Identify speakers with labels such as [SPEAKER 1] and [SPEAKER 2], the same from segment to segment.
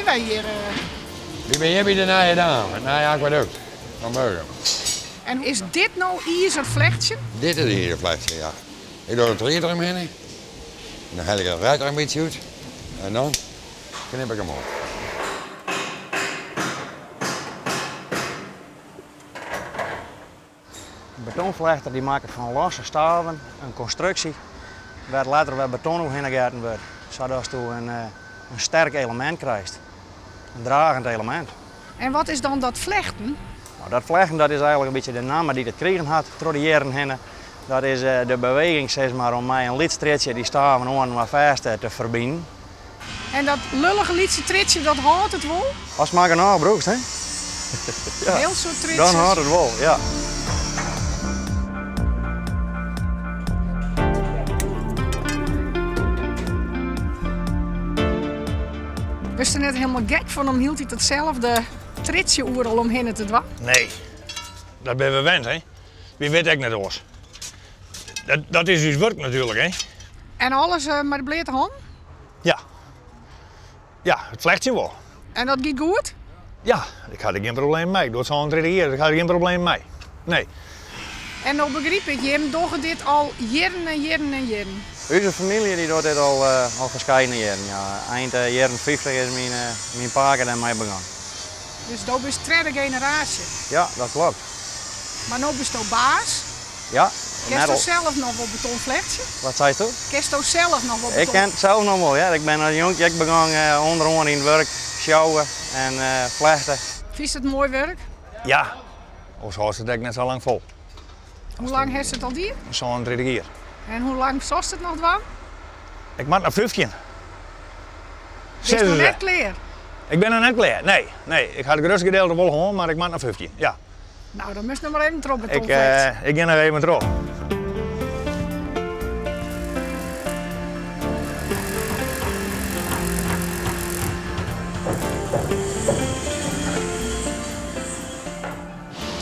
[SPEAKER 1] wy hjir?
[SPEAKER 2] Wy binne hjir by de Nije Daam, it nije akwadukt fan Burgum.
[SPEAKER 1] En is dit no izerflechtsjen?
[SPEAKER 2] Dit is izerflechtsjen, ja. Ik doch de tried der omhinne, dan helje ik it rek der in bytsje út en dan knip ik him op.
[SPEAKER 3] De betonflechter dy makket fan losse staven in konstruksje wêr't letter wer beton oerhinne getten wurdt, sadatsto in sterk elemint krijst, in dragend elemint.
[SPEAKER 1] En wat is dan dat flechten?
[SPEAKER 3] No, dat flechten dat is eigenlik in bytsje de namme dy't it krigen hat troch de jierren hinne. Dat is de beweging sis mar, om mei in lyts triedsje dy staven oaninoar fêst te ferbinen.
[SPEAKER 1] En dat lullige lytse triedsje, dat hâldt it wol?
[SPEAKER 3] Ast mar genôch brûkst, hè?
[SPEAKER 1] Ja. Hiel soad triedsjes.
[SPEAKER 3] Dan hâldt it wol, ja.
[SPEAKER 1] Wurdst der net helemaal gek fan om hieltyd itselde triedsje oeral omhinne te dwaan?
[SPEAKER 4] Nee, dat binne we wend, hè. Wy witte ek net oars. Dat is ús wurk natuerlik, hè.
[SPEAKER 1] En alles mei de bleate hannen?
[SPEAKER 4] Ja. Ja, it flechtsjen wol.
[SPEAKER 1] En dat giet goed?
[SPEAKER 4] Ja, ik ha der gjin probleem mei. Ik doch it 37 jier, ik ha der gjin probleem mei. Nee.
[SPEAKER 1] En no begryp ik, jim dogge dit al jierren en jierren en jierren.
[SPEAKER 3] Us famylje dy docht dit al al ferskeidene jierren. Ja. Ein de jierren 50 is myn, myn pake dêrmei begûn.
[SPEAKER 1] Dus do bist tredde generaasje?
[SPEAKER 3] Ja, dat kloppet.
[SPEAKER 1] Mar no bisto baas?
[SPEAKER 3] Ja.
[SPEAKER 1] Kinsto sels noch wol beton flechtsje?
[SPEAKER 3] Wat seisto?
[SPEAKER 1] Kinsto sels noch wol beton?
[SPEAKER 3] Ik kin sels noch wol, ja. Ik bin as jonkje ek begûn ûnderoan yn it wurk sjouwe en flechte.
[SPEAKER 1] Fynst it moai wurk?
[SPEAKER 4] Ja, oars hâldst it ek net sa lang fol.
[SPEAKER 1] Hoe lang hast it al dien?
[SPEAKER 4] 37 jier.
[SPEAKER 1] En hoe lang silst it noch dwaan?
[SPEAKER 4] Ik moat noch 15.
[SPEAKER 1] Bist noch net klear?
[SPEAKER 4] Ik bin noch net klear, nee. Nee, ik ha it grutste gedeelte wol hân, mar ik moat noch 15, ja.
[SPEAKER 1] No, dan moatst noch mar even troch betonflechtsjen.
[SPEAKER 4] Ik gean noch even troch.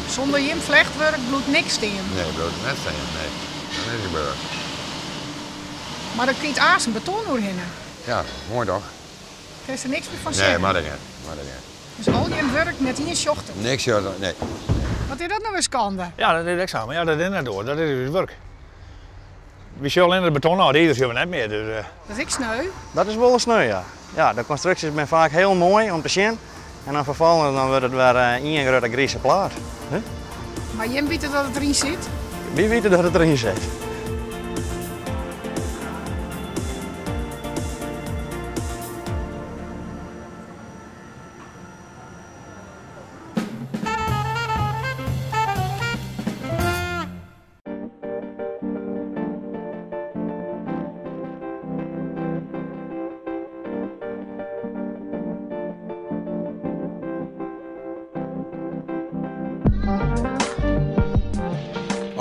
[SPEAKER 1] Sûnder jim flechtwurk bliuwt niks stean.
[SPEAKER 2] Nee, bliuwt net stean, nee. Dat is gebeurd.
[SPEAKER 1] Mar der komt aanst beton oerhinne.
[SPEAKER 2] Ja, moai toch?
[SPEAKER 1] Kinst der niks mear fan sjen?
[SPEAKER 2] Nee, mar dat net. Mar dat net.
[SPEAKER 1] Dus al jim wurk, net ien sjocht it?
[SPEAKER 2] Niks sjocht it, nee.
[SPEAKER 1] Wat is dat no wer skande?
[SPEAKER 4] Ja, dat is ek sa, mar ja, dat is net oars. Dat is ús wurk. Wy sjogge allinne it beton ôf, it izer sjogge we net mear. Dus.
[SPEAKER 1] Dat is ek sneu.
[SPEAKER 3] Dat is wol sneu, ja. Ja, de konstruksjes binne faak hiel moai om te sjen en dan ferfolgens dan wurdt it wer ien grutte grize plaat.
[SPEAKER 1] Mar jim witte dat it deryn sit?
[SPEAKER 3] Wy witte dat it deryn sit.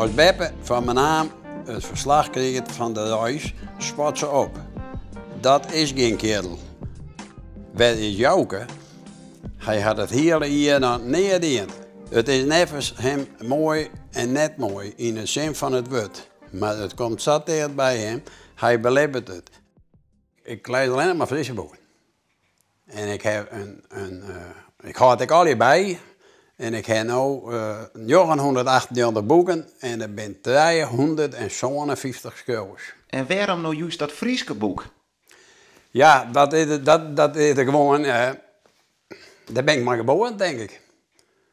[SPEAKER 5] As beppe fan Menaam it ferslach kriget fan de reis, spat se op. Dat is gjin keardel. Wêr is Jouke? Hy hat it hiele jier noch nea dien. It is neffens him moai en net moai yn 'e sin fan it wurd, mar it komt sa ticht by him, hy belibbet it. Ik lês allinnich mar Fryske boeken. En ik ha in, in, ik hâld ek allegear by. En ik ha no 998 boeken en der binne 357 skriuwers.
[SPEAKER 6] En wêrom no just dat Fryske boek?
[SPEAKER 5] Ja, dat is, dat, dat is der gewoan. Dêr bin ik mei geboren, tink ik.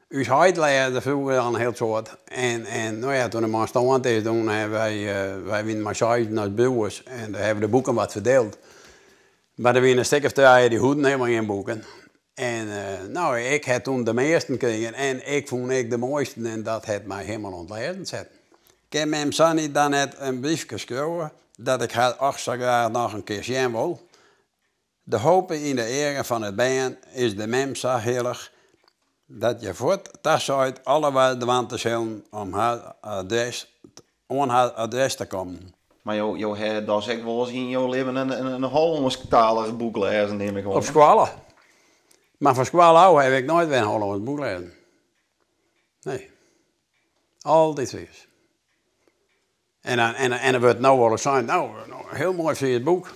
[SPEAKER 5] Us heit lêsde froeger al in hiel soad. En, en no ja, toen de man stoarn is, toen hawwe wy, wy wiene mei seisen as broers en dêr hawwe we de boeken wat ferdield. Mar der wiene in stik of trije dy hoegden helemaal gjin boeken. En no, ik ha toen de measten krigen en ik fûn ek de moaisten en dat hat my helemaal oan it lêzen setten. Kin mem Sanny dan net in briefke skriuwe dat ik har och sa graach noch in kear sjen wol? De hope yn de eagen fan it bern is de mem sa hillich dat hja fuort taseit alle war dwaan te sillen om har adres, oan har adres te kommen.
[SPEAKER 6] Mar jo, jo ha dochs ek wolris yn jo libben in, in Hollânsktalich boek lêzen, nim ik oan.
[SPEAKER 5] Op skoalle. Mar fan skoalle ôf haw ik noait wer in Hollânsk boek lêzen. Nee. Altyd Frysk. En dan, en, en der wurdt no wolris sein, no, hiel moai Frysk boek.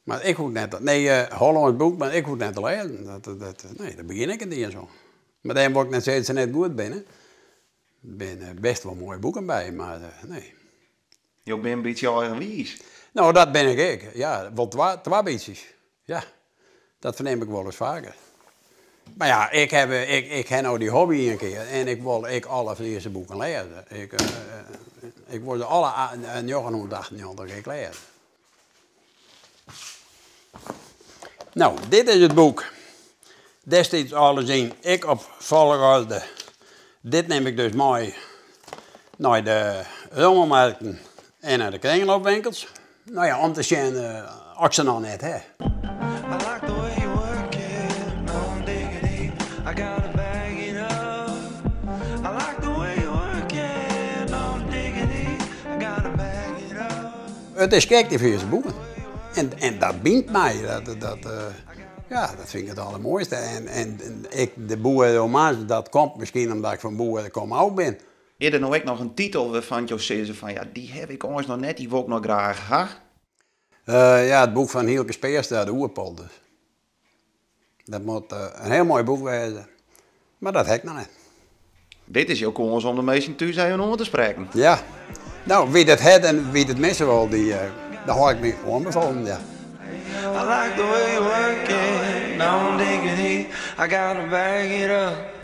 [SPEAKER 5] Mar ik hoech net, nee, Hollânsk boek, mar ik hoech net te lêzen. Dat, dat, nee, dêr begjin ik net iens oan. Mar dêrom wol ik net sizze dat se net goed binne. Der binne bêst wol moaie boeken by, mar nee.
[SPEAKER 6] Jo binne in bytsje eigenwiis.
[SPEAKER 5] No, dat bin ik ek. Ja, wol twa bytsjes. Ja, dat fernim ik wolris faker. Mar ja, ik haw, ik ha no dy hobby ien kear en ik wol ek alle Fryske boeken lêze. Ik, ik wol se alle 998 ek lêze. No, dit is it boek. Dêr stiet alles yn, ek op folchoarder. Dit nim ik dus mei nei de rommelmarkten en nei de kringloopwinkels. No ja, om te sjen oft ik se noch net ha. It is gek, dy Fryske boeken. En dat bynt my. Dat, ja, dat fyn ik it aldermoaiste. En ek de boereromans, dat komt miskien omdat ik fan boerekomôf bin.
[SPEAKER 6] Is der no ek noch in titel wêrfan't jo sizze fan ja, dy haw ik eins noch net, dy wol ik noch graach ha?
[SPEAKER 5] Ja, it boek fan Hylke Speerstra, De Oerpolders. Dat moat in hiel moai boek wêze, mar dat ha ik noch net.
[SPEAKER 6] Dit is jo kâns om de minsken thús even oan te sprekken.
[SPEAKER 5] Ja, no, wa't it hat en wa't it misse wol, dy, dêr hâld ik my oanbefolen, ja.
[SPEAKER 7] I like the way you work it, no diggity, I gotta bag it up.